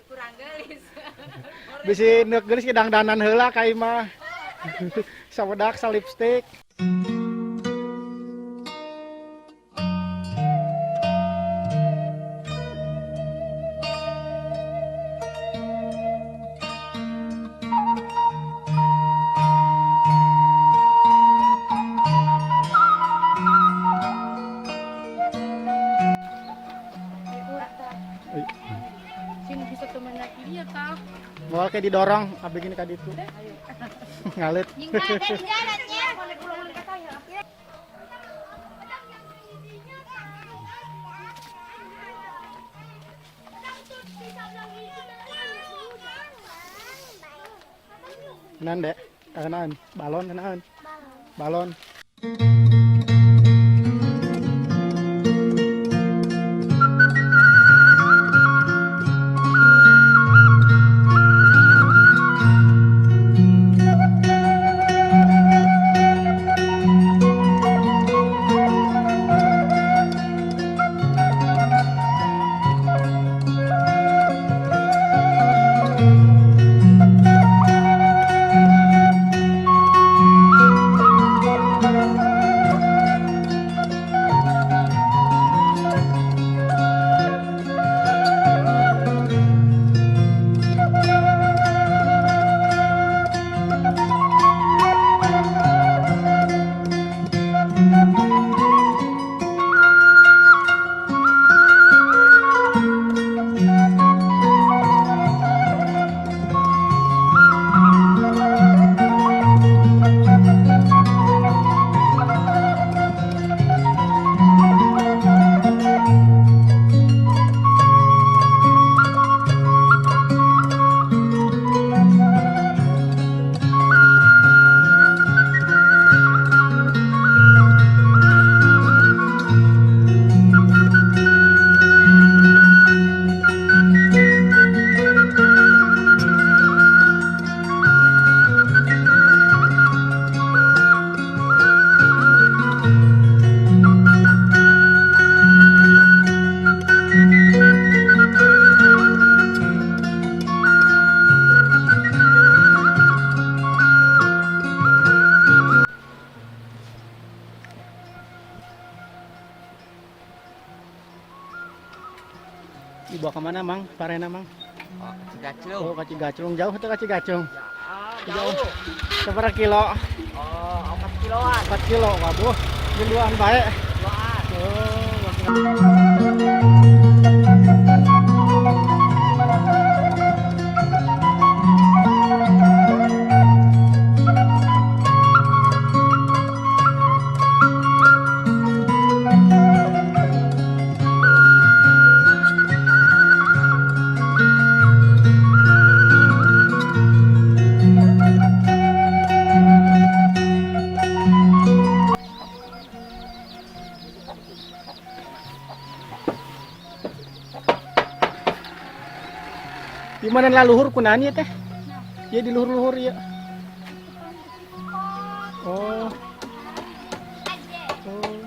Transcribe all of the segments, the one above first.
Kurang geulis. Bisi neuk geulis ge dangdanan heula ka imah. Sawedak sa lipstick. Sini bisa teman lagi dia kah? Moal kayak didorong, abdi gini ka ditu. Ngalit. Kenan dek, kenan. Balon kenan. Balon. Dibawa kemana, Mang? Parena, Mang? Oh, Cigaclung. Oh, ka Cigaclung. Jauh itu ka Cigaclung. Ah, Jauh. jauh. Seberapa kilo? Oh, 4 kiloan. 4 kilo. Waduh, duaan baik. Duaan. Oh, waduh. Di mana lah luhur kunaan ya teh? Ya di luhur-luhur ya. Oh. Oh.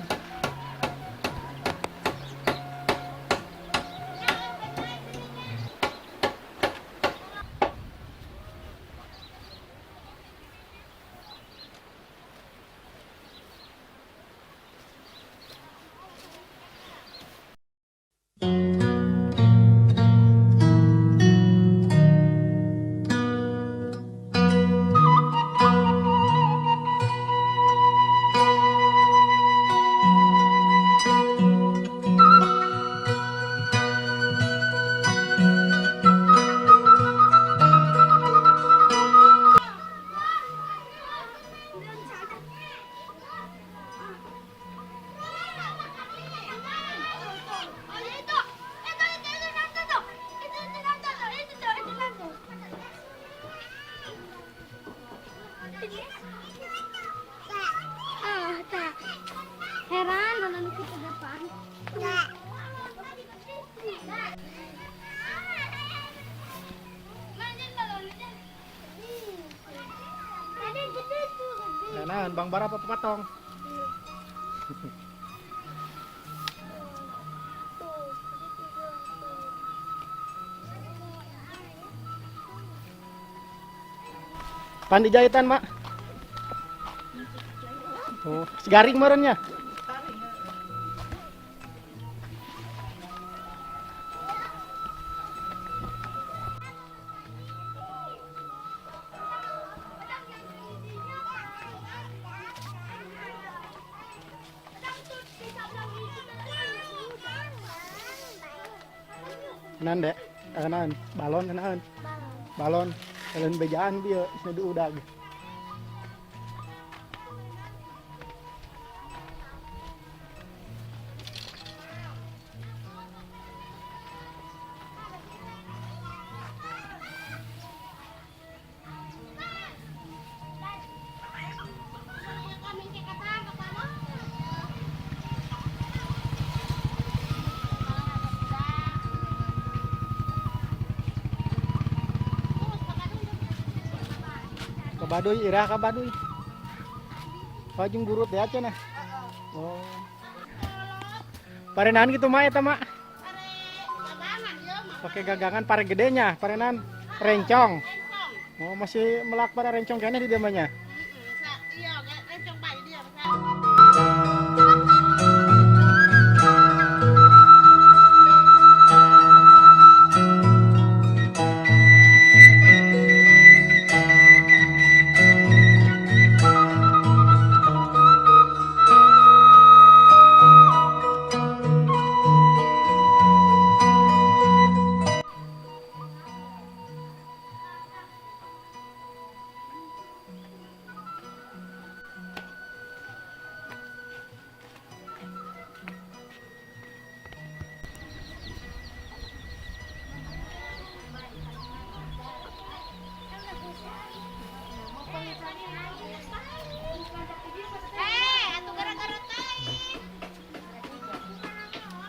Heran mana ke depan. Nahan, Bang Bara apa patong? Pan dijahitan, Mak. Oh, garing meureun nya. Naon, Dek? Naon? Balon naon? Balon. Balon bejaan bieu cenah diudag. Ka Baduy, iraha ka Baduy? Oh, jeung burut ya cenah. Oh. Parenahan gitu mah eta mak. Pakai gagangan pare gedenya, parenan rencong. Oh, masih melak pada rencong kayaknya di demanya. Iya, rencong bayi dia. Eh, atuh gara-gara teh.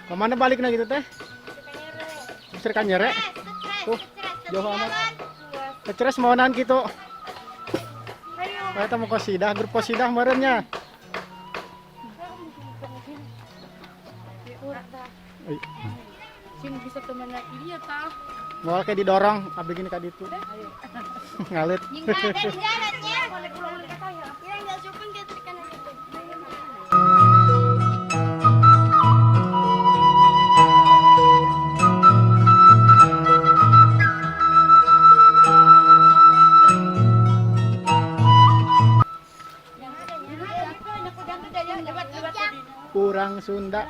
Kemana balik na gitu teh? Pasir Kanyere. Tuh, jauh amat. Keceres mau nahan gitu. Kita mau kosidah, grup kosidah merenya. Sing bisa temenan iya tah. Mau kayak didorong, abdi gini ka ditu. Ngalit. Nyingkat di jalannya. Kira nggak sopan kayak tekanan itu. Urang Sunda.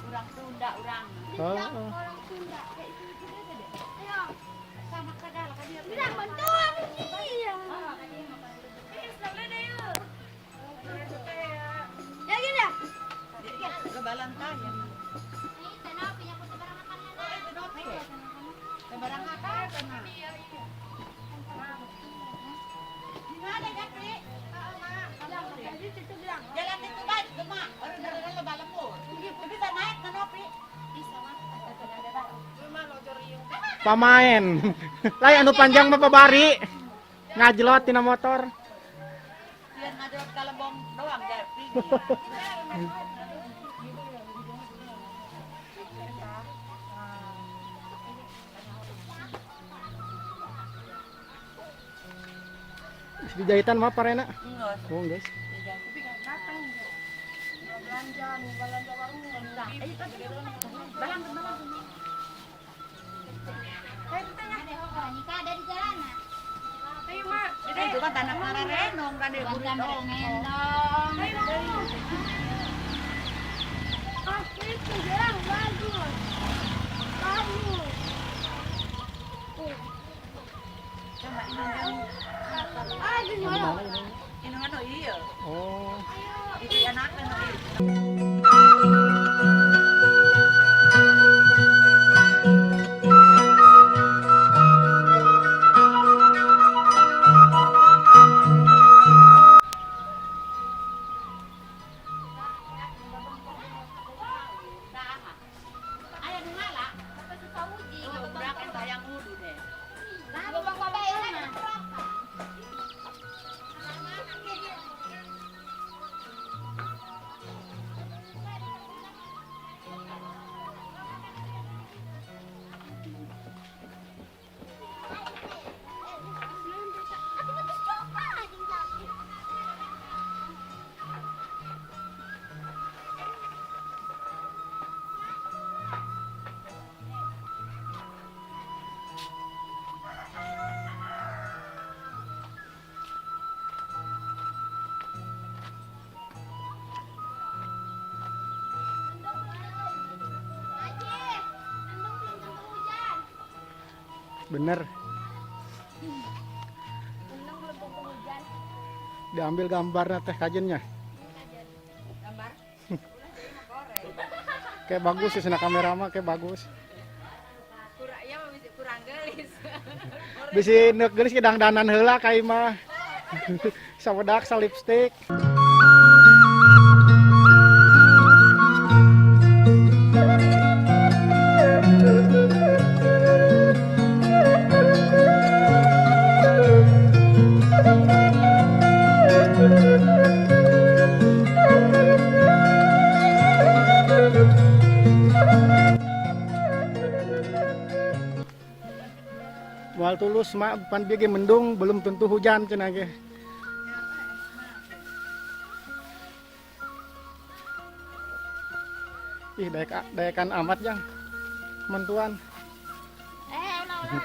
Urang Sunda, urang. Oh, oh. Orang Sunda. Bilang bantuan. Iya. Ya gini ya. Jalan itu baik, mak. Baru dari dalam Bisa naik kan, Opi? Pamain. Lai anu panjang mah babari. Ngajlot tina motor. Dia ngajak kalebong doang, Jepri. Di jahitan mah parena. Oh, guys. Ada di jalan. Ayo mak. Itu kan tanah kararenong, kan dia Gendong. Ah, itu jalan bagus. Bagus. Ah, gimana? Ini kan iya. Oh. Itu anak kan iya. Bener. Mendung belum tentu hujan. Diambil gambarnya teh kajennya. Gambar. Kayak bagus sih sana kamera mah kayak bagus. Kurang ya mah bisa kurang gelis. Bisi neuk geulis ke dangdanan heula ka imah. Sawedak sa lipstick. Moal tulus mak pan bieu ge mendung belum tentu hujan cenah ge. Ih daek daekan amat jang. Mentuan. Eh, ulah ulah.